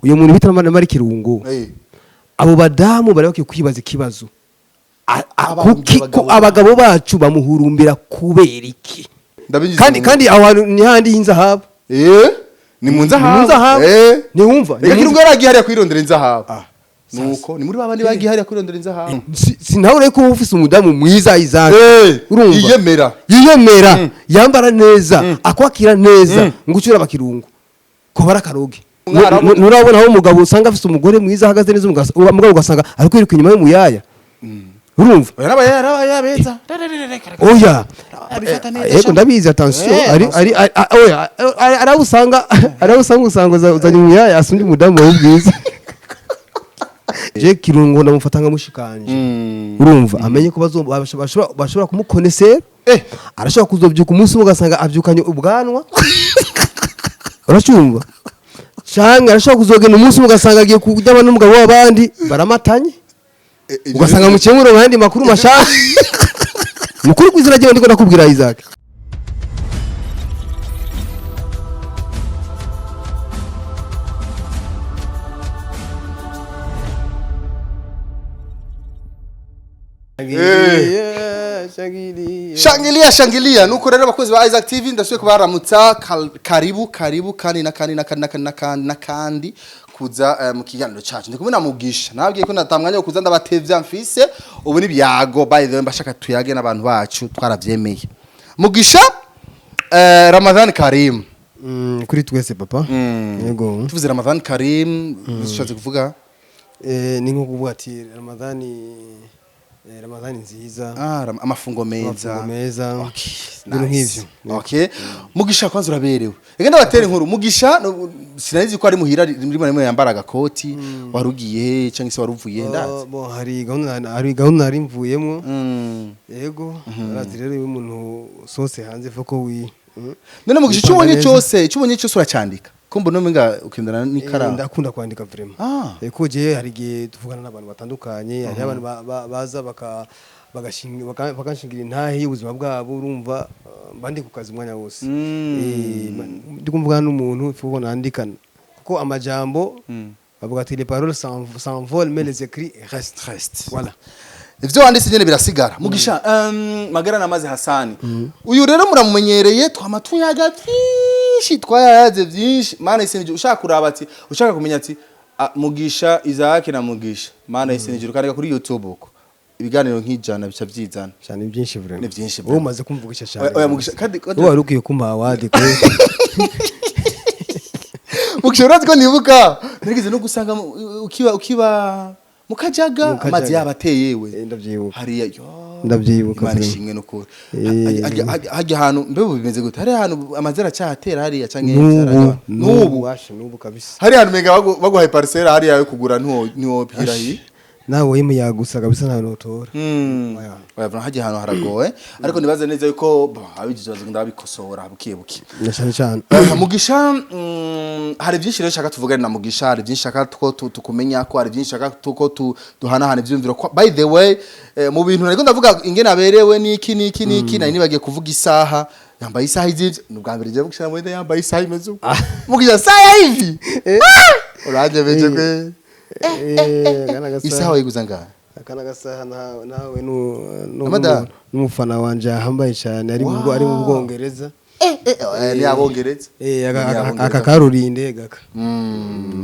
Uyu muntu bita Mari Kirungo, abo badamu bari bakwiye kwibaza ikibazo. Abahurumbira Kuki ko abagabo. Abagabo bacu bamuhurumbira kubera iki? Ndabinjiza Kandi kandi aho hantu ni handi y'inzahabu. Ni mu nzahabu. Ni mu nzahabu. Ntiwumva? Ni Reka mu Kirungo yaragiye hariya kwirondera inzahabu. Ah, nuko ni muri babandi bagiye hariya kwirondera inzahabu. Sinabure ko uba ufise umudamu mwiza, Isaac. Urumva? Yiyemera. Yiyemera, yambara neza, akwakira neza, ngo ucure abakirungo ko barakaroge. Nturabona aho umugabo usanga afise umugore mwiza ahagaze neza, umugabo ugasanga ari kwiruka inyuma y'umuyaya, urumva? Oya, n'aba yabeza. Oya. Abifata neza. Yego. Sha. Ndabizi, attention. Ari oya, ari aho usanga uzanye umuyaya asundi umudamu wawe bwiza. Je Kirungo ndamufata nka mushikanje, urumva? Amenye ko bashobora kumukonesera. Arashobora kuzobyuka umunsi umwe ugasanga abyukanye ubwanwa, uracyumva? Canke arashobora kuzogenda umunsi umwe ugasanga agiye kuryama n'umugabo w'abandi baramatanye, ugasanga muciye muronka ayandi makuru mashasha. Ni ukuri kw'izina ryiwe ndiko ndakubwira, Isaac. Shangilia, shangilia! Nuko rero abakozi ba Isaac TV, ndasubiye kubaramutsa. Karibu, karibu kandi na kandi na kandi na kandi na kandi na kandi kuza mu kiganiro cyacu. Ndi kumwe na Mugisha. Nabwiye ko natamwanya wo kuza ndabatevya mfise ubu ni byago. By the way, mbashaka tuyage n'abantu bacu, twaravyemeye. Mugisha, Ramadan Karim. Kuri twese, papa. Yego. Tuvuze Ramadan Karim, bishatse kuvuga? Ni nko kuvuga ati Ramadhani, Ramadhani nziza. Ah, amafungo meza. Amafungo meza. Okay, ibintu nice. nk'ivyo. Okay. Mugisha, kwanza uraberewe. Reka ndabatera inkuru. Mugisha sinarizi ko ari muhira rimwe rimwe yambara agakoti. Warugiye he cyangwa se waruvuye he? Ndazi. Oh, bon, hari gahunda nari mvuyemo. Yego, urazi rero iyo umuntu usohotse hanze ko wi. None Mugisha, icyo Wipanga ubonye neza. cyose, icyo ubonye cyose uracyandika? Ko mbona umenga ukendana n'ikaramu. Ndakunda kwandika vraiment. Ko jewe hari igihe tuvugana n'abantu batandukanye, hari abantu baza bakanshingira intahe y'ubuzima bwabo, urumva, mba ndi ku kazi umwanya wose. Ndi kuvugana n'umuntu il faut ko nandika, kuko amajambo bavuga ati: "Les paroles s'envolent, mais les écrits restent." Restent. Voilà. Ivyo wanditse nyene birasigara. Mugisha, magara namaze Hasani. Uyu rero muramumenyereye, twama tuyaga byinshi, twayaze byinshi. Mana isi, ushaka kuraba ati ushaka kumenya ati Mugisha Isaac na Mugisha, Mana isi nijoro, kandika kuri YouTube uko ibiganiro nk'ijana bica byizana. Cyane, byinshi vraiment. Ni byinshi Wowe vraiment. umaze kumvugisha cyane. Oya, oya, Mugisha, kandi Wowe wari ukwiye kumpa award kwe. Mugisha, urazi ko nibuka narigeze no gusanga ukiba mukajaga. Mu Kajaga. Amazi yabateye yewe. Ndavyibuka. Hariya yo. Ndavyibuka Imana vraiment. ishimwe nukuri. Eh. Hajya ahantu mbe ubu bimeze gute? Hari ahantu amazi aracyahatera hariya canke N'ubu. N'ubu? Washe, n'ubu kabisa. Hari ahantu menga baguhaye parcelle hariya yo kugura, ntiwo hirahi. Nawe yimuyagusa kabisa, nta notora. Oya. Oya, bro, hajya ahantu haragowe, ariko nibaze neza yuko abijije bazogenda babikosora bukiye bukiye. Na cyane cyane. Mugisha, hari byinshi rero shaka tuvugane na Mugisha. Hari byinshi shaka ko tukumenya, ko hari byinshi shaka ko duhanahana ivyumviro. By the way, mu bintu nariko ndavuga ingene aberewe niki niki niki, nari nibagiye kuvuga isaha yambaye. Isaha izivye, ni ubwa mbere je Mugisha mwende yambaye isaha imeze uko. Mugisha, saha hivi uranyemeje kwe. Akana gasaha. Isaha wayiguza ngahe? Akana gasaha nawe Amadara? n'umufana wanje ahambaye cyane ari mu Bwongereza. Ni abongereza. Aka karurinde gaka.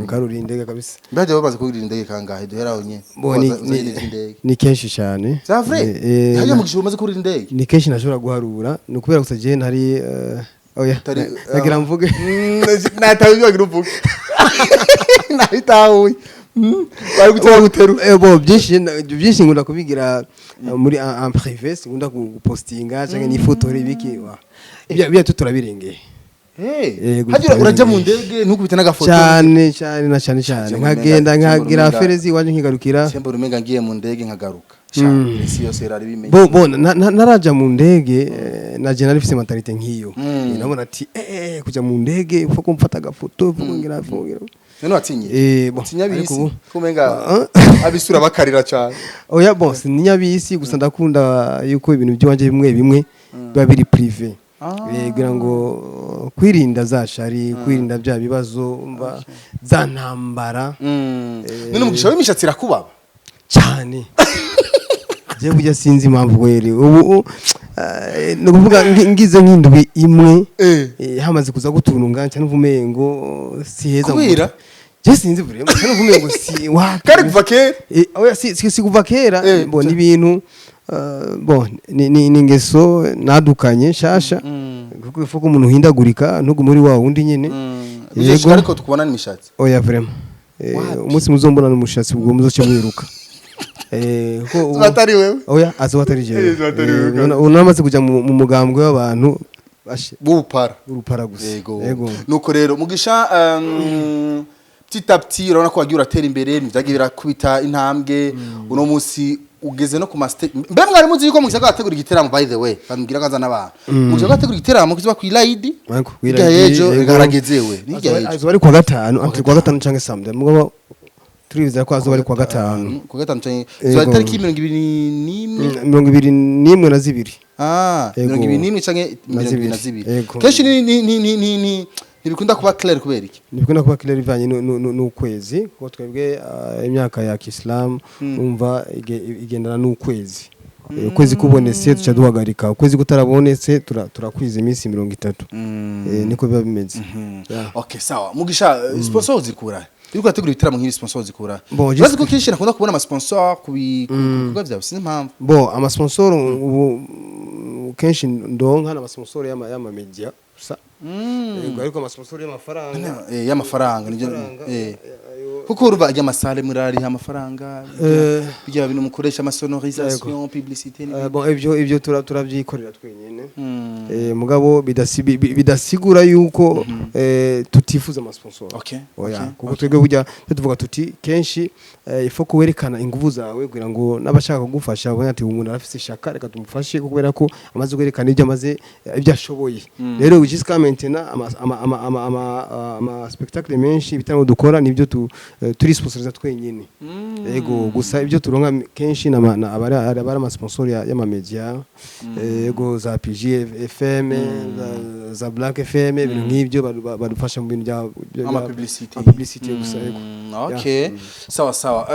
Karurinde kabisa. Mbaje bamaze kugurira indege kangahe? Duhera aho nyene. Bo Indege. ni kenshi cyane. C'est vrai? Hajya Mugisha umaze kurira indege? Ni kenshi ntashobora guharura, ni ukubera gusa jewe ntari oya, nagira mvuge. Natawe ibyo wagira uvuge, nabitahuye. Bari gutera guteru. Bo byinshi nkunda kubigira muri en privé, sinkunda gupostinga cyangwa nifotore ibiki ibyo turabirengeye. Yego, Hagira urajya mu ndege ntukubite n'agafoto? Cyane cyane na cyane cyane. Cyangwa Nkagenda nkagira umenga- affaires iwanje nkigarukira. Sembo umenga ngiye mu ndege nkagaruka. Sha, isi yose irari bimenye. Bo naraja mu ndege, naje nari mfise mentalité nk'iyo. Nabona ati kuja mu ndege upfa ko mfata agafoto, upfa ko ngira upfa ko ngira. None watinye? Bon, Utinya ariko bisi? Kumenga Ah. abisura bakarira cyane. Oya, bon, sininya bisi, gusa ndakunda yuko ibintu by'iwanje bimwe bimwe biba biri privé. Kugira ngo kwirinda za shari, kwirinda bya bibazo, umva, za ntambara. None Mugisha, w'imishatsi irakubaba? Cyane. Je burya sinzi impamvu were ubu, ni ukuvuga ngize nk'indwi imwe hamaze kuza gutunga nca numva umengo si heza mu Kubera? mutwe. Je sinzi vraiment, nca numva umengo si wapi. Kari kuva kera? Oya, si kuva kera. Bon, ni ibintu, bon, ni ingeso nadukanye nshasha, kuko ifu ko umuntu uhindagurika ntugume muri wa wundi nyene. Bizoshika ariko tukubona n'imishatsi? Oya, vraiment. Wapi? Umunsi muzombona n'umushatsi, ubwo muzoce mwiruka. Kuko Azoba atari wewe. Oya, azoba atari jewe. Azoba atari wewe. Unamaze kuja mu mugambwe w'abantu bashe B'ubupara. Urupara gusa. Yego. Yego. Nuko rero Mugisha, petit à petit urabona ko wagiye uratera imbere, ntibyagiye birakubita intambwe, uno munsi ugeze no ku ma stage. Mbe mwari muzi yuko Mugisha ategura igiteramo? By the way, bambwira ko azana abantu, Mugisha ategura igiteramo kizoba ku Ilayidi. Yego, hirya kw'Irayidi, y'ejo. yego. Haragezewe hirya y'ejo. Azoba ari kuwa gatanu, entre kuwa gatanu canke samedi, mugabo turizera ko azoba ari kuwa gatanu. Ku gatanu canke Yego. zoba itariki 21. 21 na zibiri. Ah, Yego. 21 canke 22. Yego. Kenshi ni ntibikunda kuba clair, kubera iki? Ntibikunda kuba clair ivanye n'ukwezi, kuko twebwe imyaka ya kisilamu umva igendana n'ukwezi. Ukwezi kubonetse tuca duhagarika, ukwezi kutarabonetse turakwiza iminsi 30. Niko biba bimeze. Yeah. Okay, sawa Mugisha, sponsor zikura, uriko urategura ibitaramo nk'ibi, sponsor zikura? Bon, Urazi ko kenshi nakunda kubona ama sponsor ku bikorwa byawe, sinzi impamvu. Bon, amasponsor ubu kenshi ndonka n'amasponsor y'ama media gusa. Yego, ariko amasponsor y'amafaranga y'amafaranga nibyo. Amafaranga, Kuko urumva ajya ama salle murariha amafaranga, bijya bintu mukoresha, amasonorisation, publicité n'ibindi. Bon, ibyo turabyikorera twenyine. Mugabo bidasigura yuko tutifuza amasponsor. Oya, kuko twebwe burya iyo tuvuga tuti kenshi ifo kuwerekana ingufu zawe kugira ngo n'abashaka kugufasha babone ati umuntu arafise ishaka, reka tumufashe, kubera ko amaze kwerekana ibyo amaze, ibyo ashoboye. Rero jusqu'à maintenant ama spectacle menshi, ibitaramo dukora nibyo turi sponsoriza twenyine. Yego, gusa ibyo turonka kenshi aba ari ama sponsor y'ama media. Yego, za PG FM, za Black FM, ibintu nk'ibyo badufasha mu bintu Ama publicité. Ama publicité gusa, yego. Okay, sawa sawa.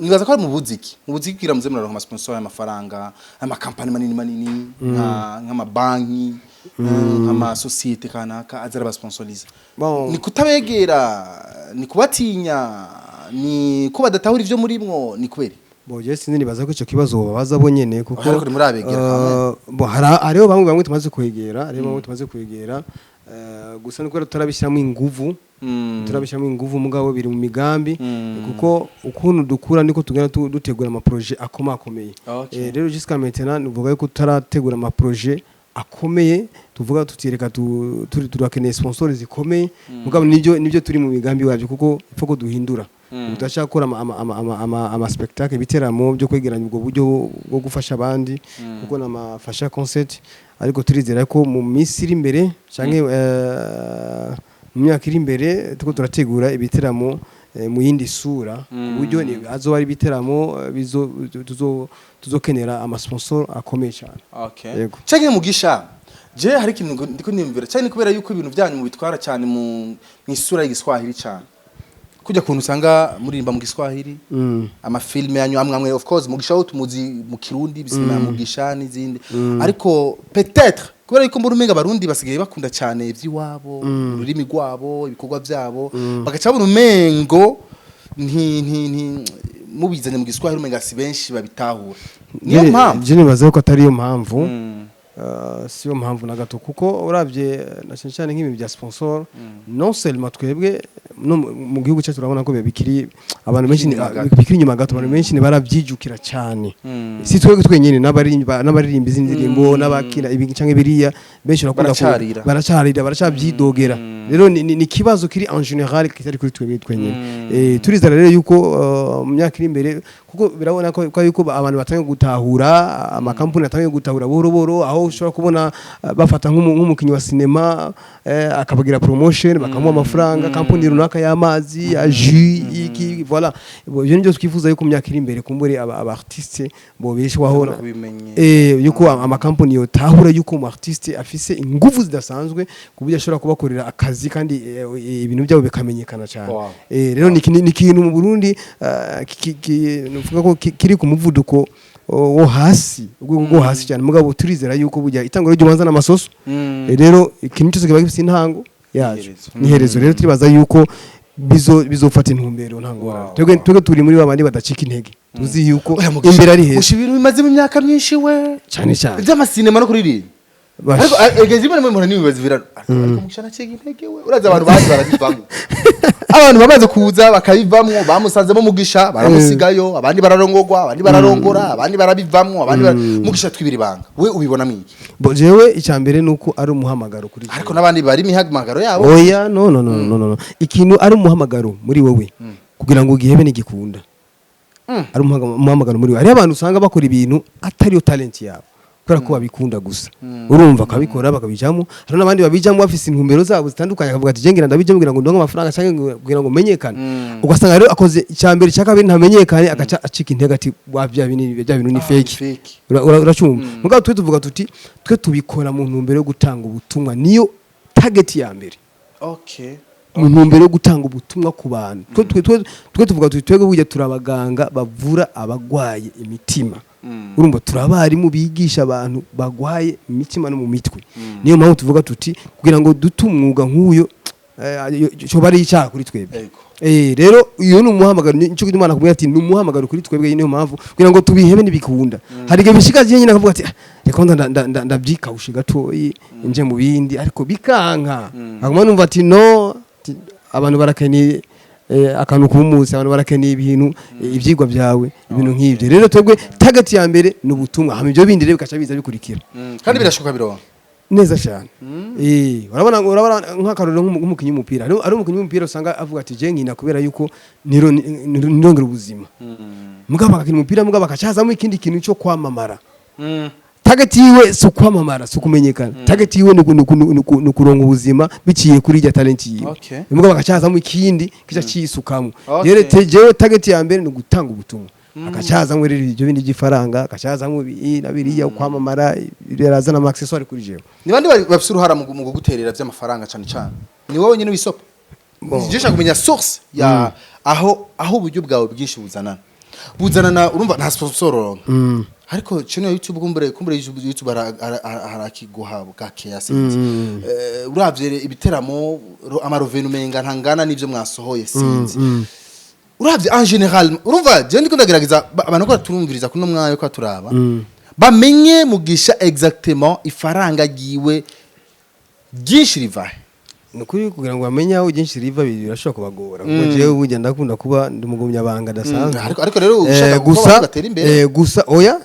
Nibaza ko ari mu buziki kugira muze muraronka ama sponsor y'amafaranga, amakampani manini manini nk'amabanki, nk'amasosiyete kanaka aza arabasponsoriza. Bon. Ni kutabegera, ni kubatinya, ni ko badatahura ivyo murimwo, ni kubera? Bon, je sinzi, nibaza ko ico kibazo babaza bo nyene, kuko Ariko ntimurabegera kamwe. Bon, hariho bamwe tumaze kwegera, hariho bamwe tumaze kwegera, gusa nuko turabishyiramo inguvu, turabishyiramo inguvu, mugabo biri mu migambi, kuko ukuntu dukura niko tugenda dutegura ama projet akomakomeye. Rero jusqu'à maintenant nuvuga yuko tutarategura ama projet akomeye, tuvuga tutireka turakeneye sponsor zikomeye, mugabo nibyo turi mu migambi wabyo, kuko ifo ko duhindura. Tudashaka gukora ama spectacle, ibiteramo byo kwegeranya ubwo buryo bwo gufasha abandi, kuko namafasha concert. Ariko turizera ko mu minsi iri imbere canke mu myaka iri imbere tuko turategura ibiteramo mu yindi sura, ku buryo azoba ari ibiteramo tuzokenera ama sponsor akomeye cyane. Yego. Canke Mugisha, je hari ikintu ndiko niyumvira cyane, kubera yuko ibintu byanyu mubitwara cyane mu isura y'igiswahili cyane, kujya kuntu usanga muririmba mu giswahili, amafilme yanyu amwe amwe. Of course Mugisha wo tumuzi mu Kirundi, bisinema ya Mugisha n'izindi, ariko peut-être kubera yuko mbona umenga abarundi basigaye bakunda cyane ivy'iwabo, ururimi rwabo, ibikorwa byabo, bagaca babona umengo nti nti nti mubizanye mu giswahili umenga si benshi babitahura, niyo mpamvu. Je nibaza ko atari yo mpamvu. Si yo mpamvu na gato, kuko uravye na cyane cyane nk'ibintu bya sponsor, non seulement twebwe no mu gihugu cyacu urabona ko bikiri abantu benshi inyuma gato. Bikiri inyuma gato, abantu benshi ntibarabyijukira cyane. Si twebwe twenyine, n'abaririmba izindi ndirimbo, n'abakina ibi canke biriya, benshi barakunda Baracarira. Baracarira, baracabyidogera. Rero ni ikibazo kiri en général, kitari kuri twebwe twenyine. Turizera rero yuko mu myaka iri imbere, kuko birabona ko yuko abantu batangiye gutahura, amakampuni atangiye gutahura buhoro buhoro, aho ushobora kubona bafata nk'umukinnyi wa sinema, akabagira promotion, bakamuha amafaranga, kampuni runaka y'amazi ya jus iki, voilà. Voilà. Ibyo nibyo twifuza yuko mu myaka iri imbere kumbure aba artiste bobeshwaho Kubimenye. Yuko amakampani yotahura yuko umu artiste afise ingufu zidasanzwe ku buryo ashobora kubakorera akazi kandi ibintu byabo bikamenyekana cyane. Rero ni ikintu mu Burundi nuvuga ko kiri ku muvuduko wo hasi, urwego rwo hasi cyane, mugabo turizera yuko burya itanguro ry'ubanza n'amasoso. Rero ikintu cyose kiba gifise intango yaco n'iherezo. N'iherezo. Rero turibaza yuko bizofata intumbero, nta ngorane. Twebwe turi muri babandi badacika intege, tuzi yuko Oya, Mugisha, imbere ari heza. Mugisha, ibintu bimazemo imyaka myinshi we. Cyane cyane. By'amasinema no kuririmba. Bash. Ariko egeze rimwe na rimwe mpora nibibaza ibiraro, ariko Mugisha nacika intege we. Urazi abantu bazi barabivamo, abantu bamaze kuza bakabivamwo, bamusanzemo Mugisha baramusigayo, abandi bararongogwa, abandi bararongora, abandi barabivamwo, abandi Mugisha twibira ibanga, we ubibonamo iki? Bo jewe icya mbere nuko ari umuhamagaro kuri jewe. Ariko n'abandi bari imihamagaro yabo. Oya, no, no, no, no, no, no. Ikintu ari umuhamagaro muri wowe, kugira ngo ugihebe ntigikunda. Ari umuhamagaro muri wowe. Hariho abantu usanga bakora ibintu atariyo talent yabo kubera ko babikunda gusa, urumva, akabikora bakabijamo. Hari n'abandi babijamo bafise intumbero zabo zitandukanye, akavuga ati: "Je ngira ndabijamo kugira ngo ndonke amafaranga cyangwa kugira ngo menyekane." Ugasanga rero akoze icya mbere, icya kabiri ntamenyekane, agaca acika intege ati: "Wa bya bintu ni Ah, fake." Fake. Uracumva? Mugabo twe tuvuga tuti twe tubikora mu ntumbero yo gutanga ubutumwa, niyo target ya mbere, mu ntumbero yo gutanga ubutumwa ku bantu. Twe tuvuga tuti twebwe burya turi abaganga bavura abagwaye imitima, urumva, turi abarimu bigisha abantu bagwaye imitima no mu mitwe. Niyo mpamvu tuvuga tuti kugira ngo dute umwuga nk'uyo coba ari icyaha kuri twebwe. Rero iyo ni umuhamagaro, nico gituma Imana akubwira ati ni umuhamagaro kuri twebwe. Niyo mpamvu kugira ngo tubihebe ntibikunda. Hari igihe bishika nyine akavuga ati: "Ah, reka ndabyikawushe gatoyi nje mu bindi," ariko bikanka, akaguma numva ati: "No, ati, abantu barakeneye akantu k'umunsi, abantu barakeneye ibintu, ibyigwa byawe," ibintu nk'ibyo. Rero twebwe target ya mbere ni ubutumwa, hama ibyo bindi rero bikaca biza bikurikira. Kandi birashoboka, bironka. Neza cyane. Urabona nk'akarorero nk'umukinnyi w'umupira, hari umukinnyi w'umupira usanga avuga ati: "Je nkina kubera yuko nirongera ubuzima," mugabo agakina umupira, mugabo akacazamo ikindi kintu cyo kwamamara. Target yiwe si ukwamamara, si ukumenyekana. Target yiwe ni ukuronka ubuzima biciye kuri irya talent yiwe. Mugabo akacazamo ikindi kica cyisukamo. Rero jewe target ya mbere ni ugutanga ubutumwa, akacazamo rero ibyo bindi by'ifaranga, akacazamo ibi na biriya, kwamamara birazana ama accessoire kuri jewe. Ni bande bafise uruhara mu guterera vy'amafaranga cane cane? Ni wowe nyene wisopa? Bon. Je shaka kumenya source ya aho uburyo bwawe bwinshi buzanana. Urumva nta sponsor uronka, ariko channel ya YouTube, kumbure YouTube harakiguha gakeya, sinzi. Uravye ibiteramo, amarevenu menga ntangana n'ivyo mwasohoye, sinzi. Uravye en général, urumva je ndiko ndagerageza abantu ko turumviriza kuno mwanya ko turaba bamenye Mugisha exactement ifaranga ryiwe ryinshi rivahe. Ni ukuri, kugira ngo bamenye aho byinshi riva birashobora kubagora, kuko jewe burya ndakunda kuba ndi umugumyabanga adasanzwe. Ariko rero ushaka kuba gusa bagatera imbere. Gusa oya,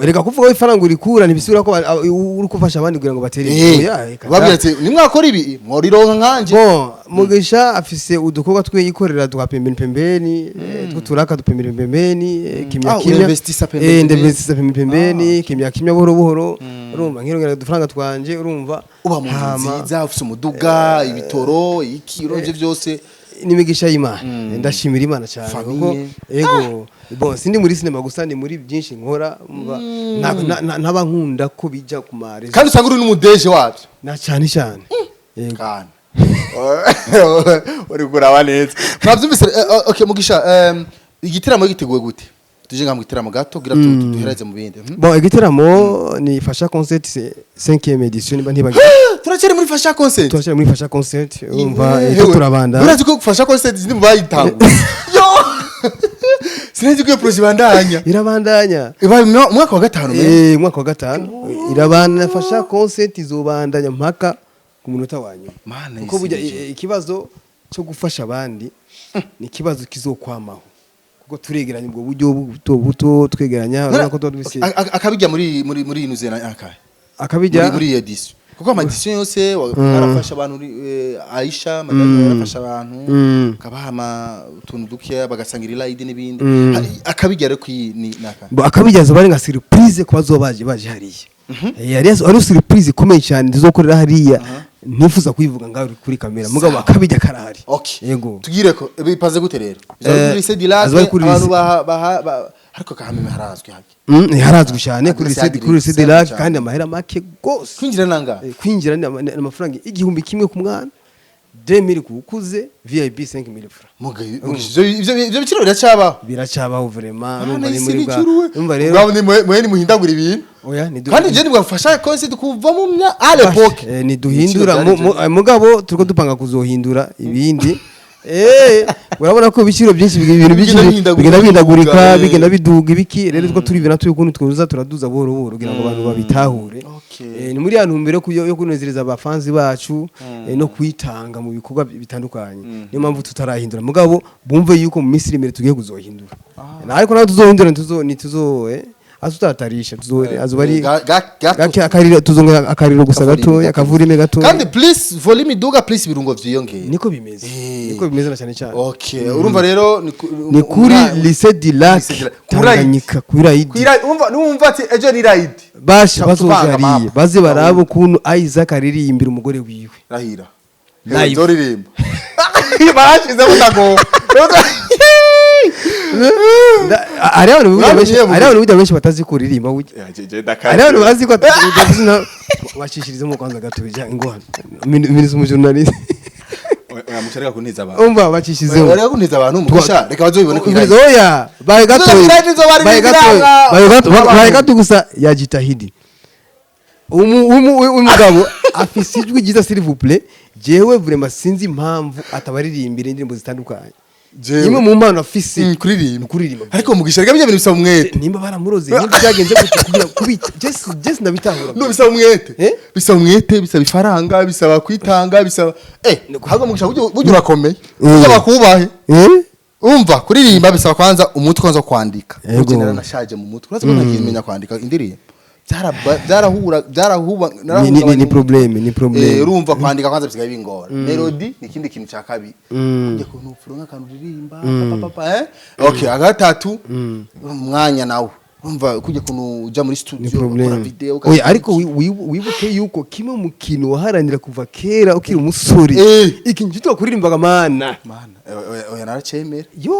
erega kuvuga ko ifaranga urikura ntibisubira ko uri gufasha abandi kugira ngo batere imbere. Oya, reka babwira da. ati nimwakora ibi mworironka nkanje. Bon, Mugisha afise udukorwa twiyikorera twa pembeni pembeni, tw'uturaka dupembeni pembeni, kimya Ah, kimya. urinvestisa pembeni pembeni. Ndinvestisa pembeni pembeni, kimya kimya, buhoro buhoro, urumva, nkirongera udufaranga twanje, urumva. Uba mu nzu nziza, ufise umuduga, ibitoro, iki, urumva ivyo byose. N'imigisha y'Imana, ndashimira Imana cyane kuko Famille. ego, bon, sindi muri sinema gusa, ni muri byinshi nkora, umva, ntaba nkunda ko bijya ku ma réseaux. Kandi usanga uri n'umudeje wabyo. Na cyane cyane. Yego. Kana uri kuraba neza, mwabyumvise. Okay Mugisha, igitaramo giteguwe gute? Tuje nka mu gitaramo gato kugira duhereze mu bindi. Bon, igiteramo ni Fasha Concert 5e édition, niba ntibagiwe. Turacyari muri Fasha Concert? Turacyari muri Fasha Concert, urumva, icyo turabanda. Urazi ko Fasha Concert ndi mu bayitanguye? Yo, sinzi ko iyo projet ibandanya. Irabandanya. Ibaye mu mwaka wa gatanu me. Umwaka wa gatanu irabandanya. Fasha Concert izobandanya mpaka ku munota wa nyuma, Mana kuko burya isibije. ikibazo cyo gufasha abandi ni ikibazo kizokwamaho, kuko turegeranya ubwo buryo buto buto twegeranya, urabona ko tuba dufise. Akabijya muri inuze na akahe? Akabijya Muri iyi edition, kuko ama edition yose arafasha abantu, Aisha madame yarafasha abantu, akabaha utuntu dukeya bagasangira irayidi n'ibindi. Akabijya rero kuyi ni naka? Bo, akabijya zoba ari nka surprise ku bazoba baje hariya. Ari surprise ikomeye cyane tuzokorera hariya. Ntifuza kuyivuga ngaho kuri kamera, mugabo akabijya karahari. Okay. Yego. Tugire ko bipaze gute rero? Bizaba kuri lycée du Lac, azoba ari kuri abantu lycée. baha ariko kahameme harazwi hake. Harazwi cyane kuri Adresse lycée, kuri lycée du cyane. Lac, kandi amahera make gose. Kwinjira nanga? Kwinjira ni amafaranga 1000 ku mwana, 2000 ku ukuze, VIP 5000 francs. Ivyo biciro biracyabaho? Biracyabaho vraiment. Ah, Urumva ni nahise muri bwa n'icuruwe. urumva rero. Ubwabo ni mwe ni muhindagura ibintu. Oya, ni Kandi je nibwafasha konsi kuva mu mya à l'époque. Niduhindura Ibiciro byari mugabo turiko dupanga kuzohindura ibindi. Urabona ko ibiciro byinshi ibintu byinshi Bigenda bihindagurika, bigenda bihindagurika, biduga. Bigenda biduga ibiki. Rero two turibona turi ukuntu twoza turaduza buhoro buhoro kugira ngo abantu babitahure. Ni muri ya ntumbero yo kunezereza abafanzi bacu, no kwitanga mu bikorwa bitandukanye. Niyo mpamvu tutarahindura, mugabo bumve yuko mu minsi iri imbere tugiye kuzohindura. Ariko naho tuzohindura, ntituzo azutatarisha tuzo azoba ari gato. Gake akariro, tuzongera akariro gusa Akavurime gatoya, gato. akavurime gatoya. Kandi please volume iduga, please ibirungo vyiyongeye. Niko bimeze. Niko bimeze na cyane cyane. Okay, urumva rero Ni kuri lycée du Lac Lycée du Lac. Tanganyika, kuri Rayidi. Umva numva ati ejo ni ride. Basha Tupanga bazozariye mapa. baze barabe ukuntu Isaac aririmbira umugore wiwe. Rahira. Live. Zoririmba barashizemo ndago. Hariho abantu burya benshi Uramenye hariho abantu burya benshi batazi kuririmba burya. Hariho abantu bazi ko atazi na bashishirizemo kwanza gato bijya ingwana minisitiri umujournaliste. Oya, mucareka kuntiza abantu. Umva, bacishizemo. Oya, kuntiza abantu mugisha, reka bazobibone ku Ubiriza, oya, baye gato. Izo izo bari Baye gato. biranga. Baye gato, baye gato gusa yajitahidi. Umugabo afise ijwi ryiza, s'il vous plaît. Jewe vraiment sinzi impamvu atabaririmbira indirimbo zitandukanye. Jewe. Imwe mu mpano afise Kuririmba. Kuririmba. Ariko mugisha, reka bijya bintu bisaba umwete. Nimba baramuroze, nimba byagenze gute kugira kubita Jesse ndabitahura. No bisaba umwete. Eh? Bisaba umwete, bisaba ifaranga, bisaba kwitanga, bisaba ahubwo mugisha burya urakomeye. Burya bakubahe. Eh. Umva, kuririmba bisaba kwanza umutwe, kwanza kwandika. Yego. Burya naranashaje mu mutwe, urazi ko ntakimenya kwandika indirimbo. Byarahura, byarahuba. Ni problème, ni problème. Urumva kwandika kwanza bisigaye bingora. Melody ni ikindi kintu cya kabiri. Kujya kuntu upfura nk'akantu uririmba papa papa, okay. Agatatu, umwanya nawe, urumva kujya kuntu uja muri Ni studio ukora problème. video. Oya, ariko wibuke yuko kimwe mu kintu waharanira kuva kera ukiri umusore, ikintu cyitwa kuririmbaga, mana. Mana, oya, oya, naracemera. Yo.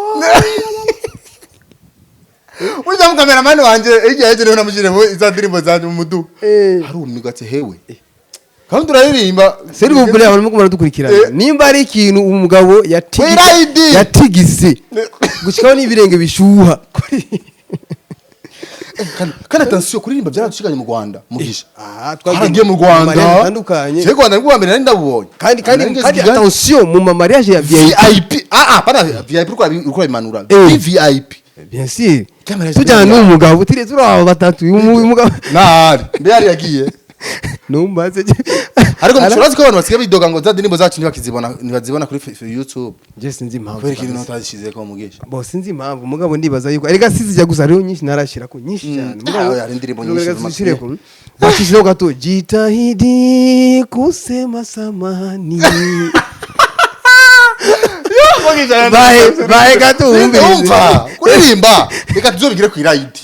Urya mu cameraman wanje igihe yaje niho namushyiremo iza ndirimbo zanje mu muduga. Harumirwa ati: "Hewe, kandi uraririmba." S'il vous plaît, abantu muko muradukurikirana, nimba ari ikintu umugabo Wirayidi. yatigise gushikaho n'ibirenge bishuha. Kandi attention, kuririmba byaradushikanye mu Rwanda, mugisha. Ah, twaragiye mu Rwanda mariage atandukanye. Cyo Rwanda nibwo mbere nari ndabubonye. Kandi Nari ngeze kandi Kigali. attention, mu ma mariage ya VIP. VIP, ah ah, pana VIP, uko bimanura. VIP. Bien sûr. Kamera Tujyana n'umugabo turi aba batatu, uyu mugabo Nari mbe yari yagiye. Numbaze. Ariko mushobora ko abantu basigaye bidoga ngo za ndirimbo zacu ntibakizibona, ntibazibona kuri YouTube. Je sinzi impamvu. Kubera ikintu Kabisa. utazishyize ko, mugisha. Bo sinzi impamvu, mugabo ndibaza yuko erega sizijya gusa, hariho nyinshi narashira ko nyinshi cyane. Ah, hari indirimbo nyinshi. Reka Zuma- tuzishireko, bacishiraho gato: jitahidi kusema samani. Bahe bahe gato wumvirize. Umva, kuririmba reka tuzobigire ku irayidi